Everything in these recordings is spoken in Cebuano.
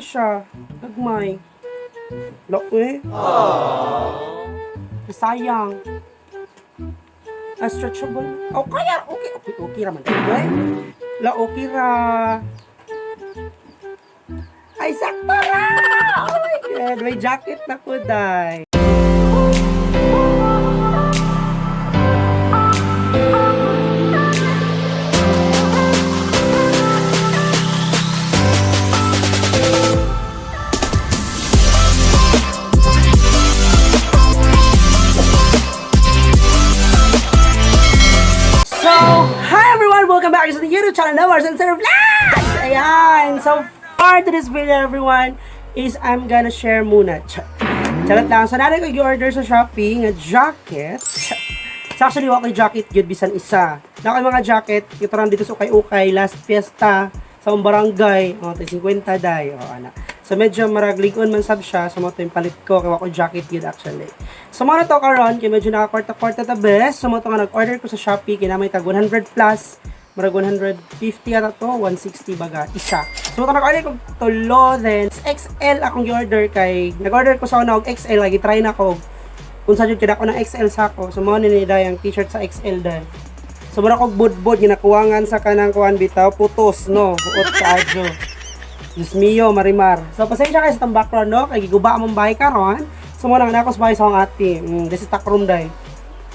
Siya. Gagmay. Laki. Sayang. Ah, stretchable. Oh, kaya. Okay raman. Okay. La, okay ra. Ay, sakto ra! Oh my God, may jacket na ko, day. So, hi everyone! Welcome back to the YouTube channel ng Marcel Sir Vlogs! Ayan! So, for today's video everyone, is I'm gonna share muna. Charot lang. So, nanay ko i-order sa Shopee nga jacket. So, actually, wala ko'y jacket yun bisan isa. Na ko'y mga jacket, ito dito sa ukay-ukay, last fiesta, sa akong barangay, o, 50 day, o, ana. So, medyo maraglig-on man sab siya, so, mo to yung palit ko, kaya ko jacket yun actually. So, mo na to karon kay medyo nakakwarta-kwarta ta best. So, mo to nga nag-order ko sa Shopee, kinamay tag 100 plus, murag 150 ata to, 160 baga, isa. So, mo to nag-order ko tulo, then XL akong gi-order kay, nag-order ko sa una og XL, lagi try na ko, kung sa jud kay dako ng XL sa ako. So, mo ni ni ang t-shirt sa XL dahil. So, mura kog budbud nga nakuwangan sa kanang kuan bitaw, putos, no? Huot kaadyo. Diyos mio, Marimar. So, pasensya kayo sa tang background, no? Kay giguba among bahay karon. So, muna nga na ako sa bahay sa akong ate. This is stock room, day.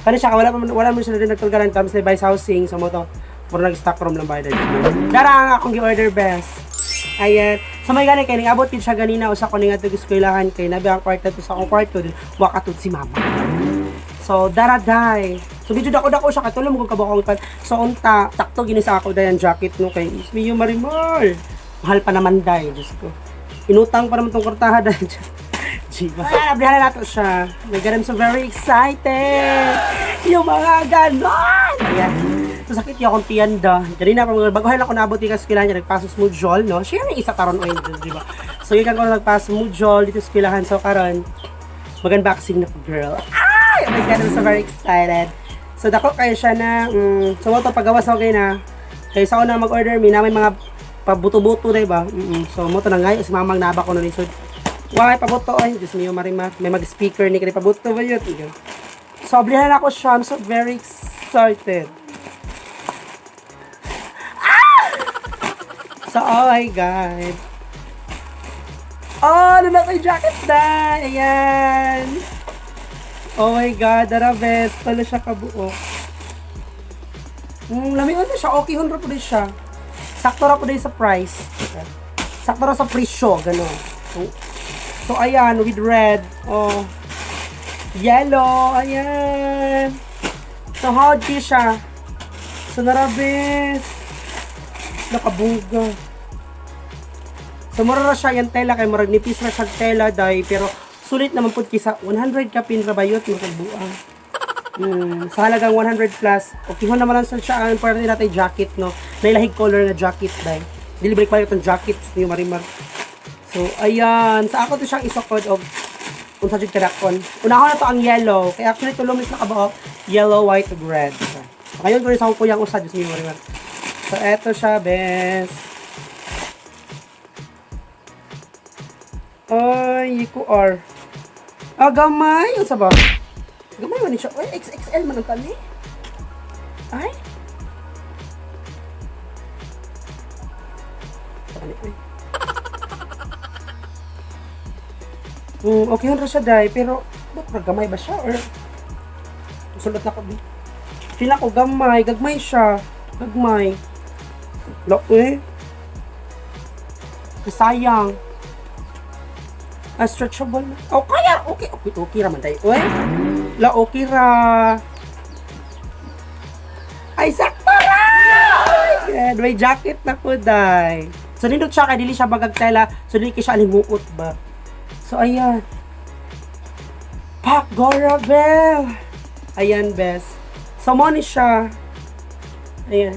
Kani siya, wala, wala mo sila din nagtulgaran. Tapos na buy housing. So, mo to, mura nag-stock room lang bahay, day. Dara ang akong gi-order best. Ayan. So, may gani kay ningabot din siya ganina. Usa ko ning ato eskwelahan kay nabi ang kwarto to sa akong kwarto. Din, wakatod si mama. So, daraday. So, medyo dako-dako siya. Katulong mo kung kabukong pan. So, unta, takto gini sa ako day ang jacket no kay Miss Mio Marimar. Mahal pa naman day, Diyos ko. Inutang pa naman tong kwartaha day. Jiba. Ayan, ablihan na nato siya. My God, I'm so very excited. Yung mga ganon. Ayan. So, sakit yung akong tiyanda. Ganina pa mga baguhan ako naabot yung eskwelahan niya, nagpasok sa mujol, no? Siya yung isa karon oy, di ba? So, yun ko nagpasok mujol dito sa eskwelahan. So, karon mag-unboxing na ko, girl. Ay! Oh my God, I'm so very excited. So, dako kayo siya na, so, mo to pagawas ako kayo na, kay sa una mag-order, may namin mga pabuto-buto na iba. So, mo to na ngayon, si mamang naba ko nun. So, why, pabuto, ay, Diyos mio, Marimar. May mag-speaker ni kaya pabuto ba yun? Ikaw. So, oblihan ako siya. I'm so very excited. Ah! So, oh my God. Oh, ano na yung jacket na? Ayan. Oh my God, dara best. Pala siya kabuo. Lami na siya. Okay, hundred po din siya. Sakto ra po din sa price. Sakto ra sa presyo, gano'n. So, ayan, with red. Oh. Yellow, ayan. So, how di siya? So, narabes. Nakabungga. So, mura ra siya yung tela kay murag nipis ra siya tela day pero sulit naman pud kisa 100 ka pin ra bayot makabuang. Sa halagang 100 plus, okay ho naman lang sa siya ang importante natin jacket no. Nailahig color na jacket day. Dili balik pa itong jacket niyo Marimar. So ayan, sa ako to siyang isukod og unsa jud kadakon. Una ko na to ang yellow. Kaya actually tulong is nakabuok yellow, white ug red. So, ngayon ko rin sa akong kuyang usa Diyos mio Marimar. So eto siya, bes. Ay, QR. Ah, gamay. Ano sa ba? Gamay man ni siya. Ay, XXL man ang tali. Ay. Tali, ay. Okay ra siya, day. Pero, ba't ba gamay ba siya? Or, sulot na ko, di. Feel ako gamay. Gagmay siya. Gagmay. Laki. Sayang. Ah, stretchable na. Oh, kaya, okay raman tayo. Uy, la, okay ra. Ay, sakto ra! Oh my God, may jacket na ko, day. So, nindot siya, kay dili siya bagag tela. So, dili siya alimuot ba. So, ayan. Pak Gora Bell! Ayan, bes. So, mo ni siya. Ayan.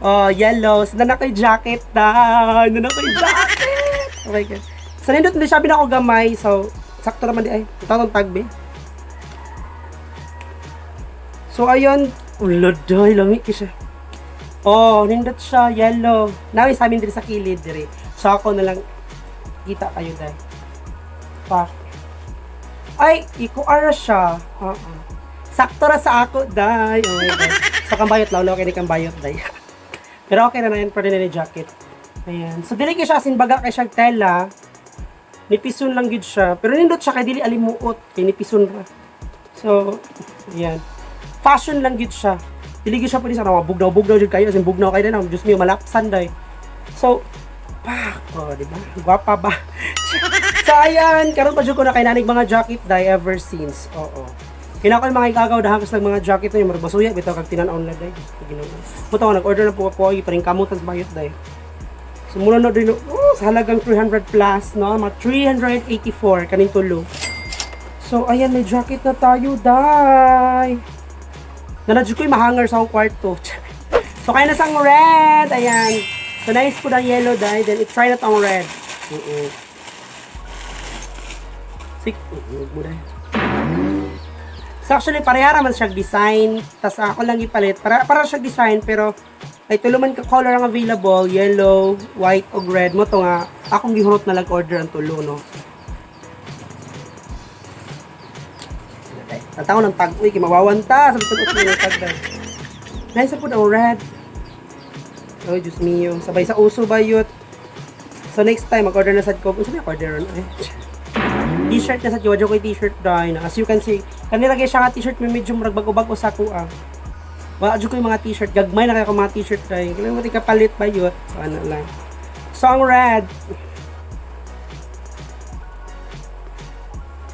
Oh, yellow. So, na ko'y jacket na. Na ko'y jacket. Oh my God. So, nindot hindi siya binako gamay. So, sakto naman di ay. Ito ang tagbe. So, ayun. Ulod, ay, lami ki siya. Oh, nindot siya, yellow. Nawi sa amin diri sa kilid diri. So, ako na lang Kita kayo dai. Pa. Ay, iko ara siya. Oo. Sakto ra sa ako, day. Oh my God. Sa kambayot, lawlaw kay ni kambayot, day. Pero okay na na yan, pwede na ni jacket. Ayan. So, dili kay siya as in baga kay siya tela. Nipison lang gid siya. Pero nindot siya kay dili alimuot. Kay nipison ra. So, ayan. Fashion lang gid siya. Dili gid siya pwede sa mga bugnaw-bugnaw jud kayo. As in bugnaw kayo na. Diyos mio, malapsan day. So, pak! Oh, di ba? Gwapa ba? So, ayan. Karon pa jud ko na kay nanig mga jacket day ever since. Oo. Kinako yung mga igagaw dahang kas mga jacket na yung marbasuya bitaw kag tinan-on na day. Diyos ko, Ginoo. Puta ko nag-order na po ako ay paring kamutan sa bayot day. So muna na din, oh, sa halagang 300 plus, no? Mga 384 kaning tulo. So ayan, may jacket na tayo, day. Nanadyo ko yung mahanger sa akong kwarto. So kaya na sang red, ayan. So nice po ng yellow, day. Then i-try na tong red. Oo. Sige, huwag mo day. So actually, pareha raman siya design. Tas ako lang ipalit. Para siya design, pero ay tulo man ka color ang available, yellow, white, o red. Mo to nga, akong gihurot na lang order ang tulo, no? Tataw ng tag, uy, kay mawawanta. Sabi ko, ng tag, day. Nice po ang red. Oh, Diyos mio. Sabay sa uso ba yun? So next time, mag-order na sad ko. Unsa may order ron? Eh? T-shirt na sa tiwa ko t-shirt dahil na. As you can see, kanila kay siya nga t-shirt may medyo murag bago-bago sa ko ah. Wala jud ko yung mga t-shirt. Gagmay na kayo ko mga t-shirt dahil. Kailangan mo kapalit ba yun? So ano lang. So ang red.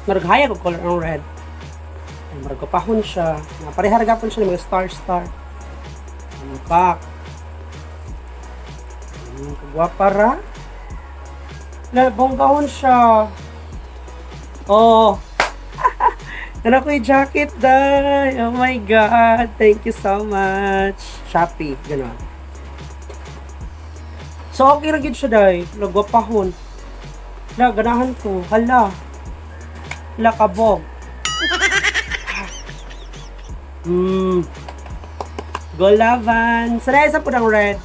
Murag hayag og color ang red. Ay, murag kapahon siya. Nga parehara gapon siya ng mga star star. Ang pak. Kagwapa ra. Na bonggahon siya. Oh. Nana ko yung jacket, day. Oh my God. Thank you so much. Shopee. Ganon. So, okay ra gyud siya, day. Nagwapahon. La, ganahan ko. Hala. Hala, kabog. Go laban. Sa isa po ng red.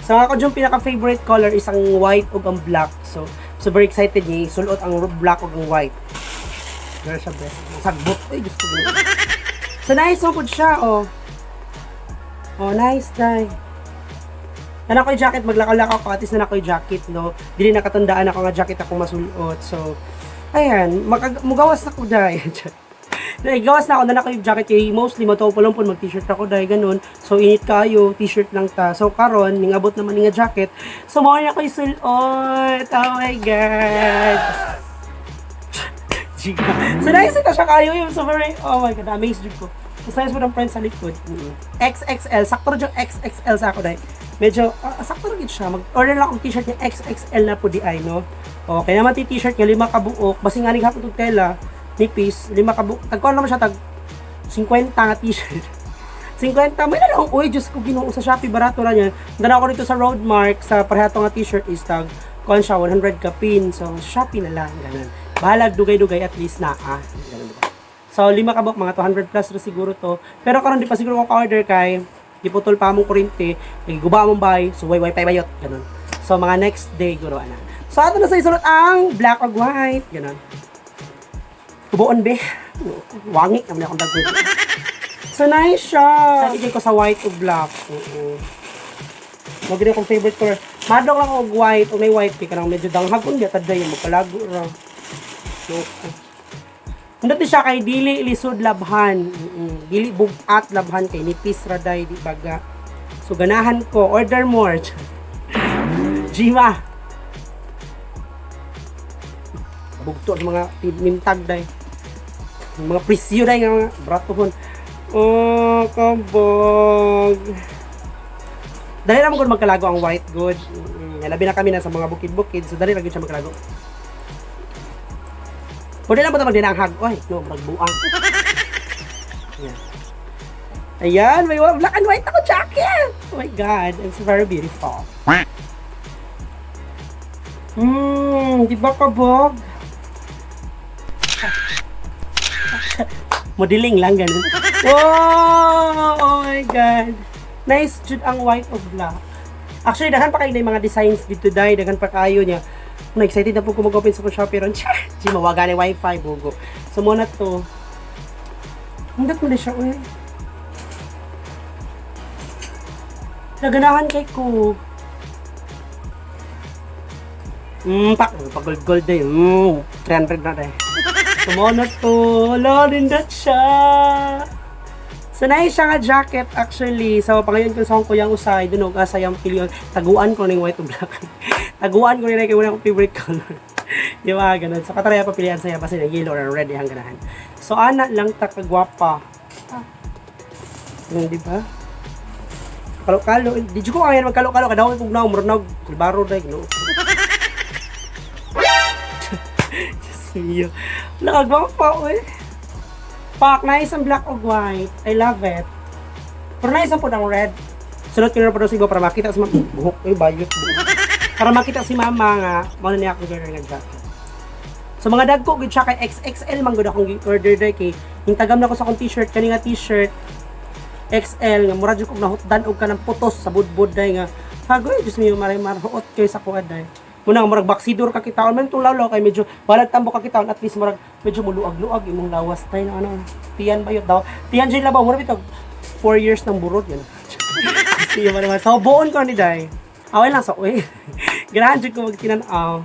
So, ako yung pinaka-favorite color is ang white ug ang black. So, super excited niya. Sulot ang black ug ang white. Pero siya best. Sagbot. Ay, Diyos ko. So, nice mo po siya, oh. Oh, nice, day. Na ako yung jacket, maglakaw-lakaw ko, at least na ako yung jacket, no? Dili nakatandaan ako nga jacket ako masulot. So, ayan, mugawas na ko, day. Dahil gawas na ako na ako yung jacket kay mostly mataw pa lang po mag t-shirt ako dahil ganun. So init kayo, t-shirt lang ta. So karon ningabot naman nga jacket. So mao na ko yung sulot. Oh my God. Giga. So nice ito siya kayo yung so very, oh my God, amazed jud ko. So size mo ng friend sa likod. XXL, sakto ra yung XXL sa ako dahil. Medyo, sakto ra gid siya. Mag-order lang akong t-shirt niya XXL na po di ay, no? Okay naman ti t-shirt nga lima ka buok, basin nga hapon tong tela, nipis, lima ka buok. Tagkuan naman siya tag 50 nga t-shirt. 50, may na lang. Uy, Diyos ko, Ginoo, sa Shopee, barato ra niya. Dala ako dito sa Roadmark, sa parehato nga t-shirt is tag, kuan siya, 100 ka pin. So, Shopee na lang, ganun. Bahalag, dugay-dugay, at least na, ah. Ganun, diba? So, lima ka buok, mga 200 plus ra siguro to. Pero karon di pa siguro ko ka-order kay, giputol pa among kuryente, guba among bahay, so way wifi bayot, ganun. So, mga next day, guro, ana. So, ato na sa isulot ang black or white, ganun. Kubuon, be. Wangi naman akong dagko. So, nice siya. Sabi ko sa white o black. Oo. Wag rin akong favorite color. Madlok lang ako og white. O may white kay kanang medyo danghag kun di taday magpalago ra. Loko. Nindot siya kay dili lisod labhan. Dili bugat labhan kay nipis ra day di baga. So ganahan ko order more. Jima. Bugto sa mga mintag day. Mga presyo day nga mga bratohon. Oh, kabog. Dali naman kung magkalago ang white good. Labi na kami na sa mga bukid-bukid, so dali ra gyud siya magkalago. Pwede lang ba ito magdinanghag? Oy, no, magbuang. Ayan. Ayan, may black and white ako jacket! Oh my God, it's very beautiful. Di ba kabog? Modeling lang, ganun. Wow! Oh my God! Nice jud ang white of black. Actually, daghan pa kayo na yung mga designs dito, day. Daghan pa kayo niya. Na excited na po ko mag-open sa akong Shopee ron. Char! Di mawaga ni wifi, bugo. So, muna to. Hindot mo na siya, uy. Naganahan kay ko. Pak, pag gold gold day. 300 na day. So, muna to. Wala, nindot siya. So, nice siya nga jacket actually. So, pangayon ko sa akong kuyang usay, dunog asa yung piliyon. Taguan ko ning white o black. Taguan ko rin kay wala akong favorite color. Di ba? Ganun. So, kataraya papilian saya basta yung yellow or red yung ganahan. So, ana lang ta kagwapa. Ah. Di ba? Kalo-kalo. Di ko kaya magkalo-kalo. Kada ko kung naong murnag. Kulbaro na no. Diyos mio. Nakagwapa, uy. Pak, nice ang black og white. I love it. Pero nice ang po ng red. Sunod ko na po sa iba para makita si mama. Buhok, eh, bayot. Buhok. Para makita si mama nga, mao na niya akong order nga jacket. So mga dagko gud siya kay XXL man gud akong gi-order day kay yung tagam na ko sa akong t-shirt kani nga t-shirt XL nga mura jud kog nahutdan og kanang putos sa budbud day nga hagoy, Diyos mio, maray marhuot kay sa kuha day. Muna nga murag baksidor ka kitaon man tong lawlaw kay medyo walag tambo ka kitaon, at least murag medyo muluag-luag imong lawas tay na ano tiyan bayot daw tiyan jud labaw mura bitog 4 years ng burot yan. Sige ba naman. So buon ko ni day. Away lang sa uy. Ganahan jud ko magtinan-aw.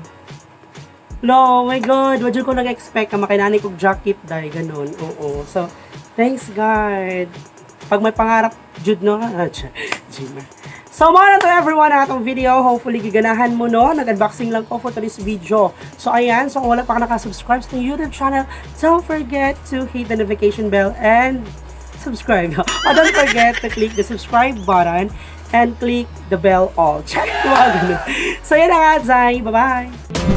No, oh my God, wala ko nag-expect ka makinani kog jacket dahil ganun. Oo. So, thanks God. Pag may pangarap, jud no. Ah, Gmail. So, mao na to everyone ang atong video. Hopefully, giganahan mo, no? Nag-unboxing lang ko for today's video. So, ayan. So, kung wala pa ka nakasubscribe sa YouTube channel, don't forget to hit the notification bell and subscribe. Oh, don't forget to click the subscribe button and click the bell all. Check mo. So, yan na nga, Zay. Bye-bye!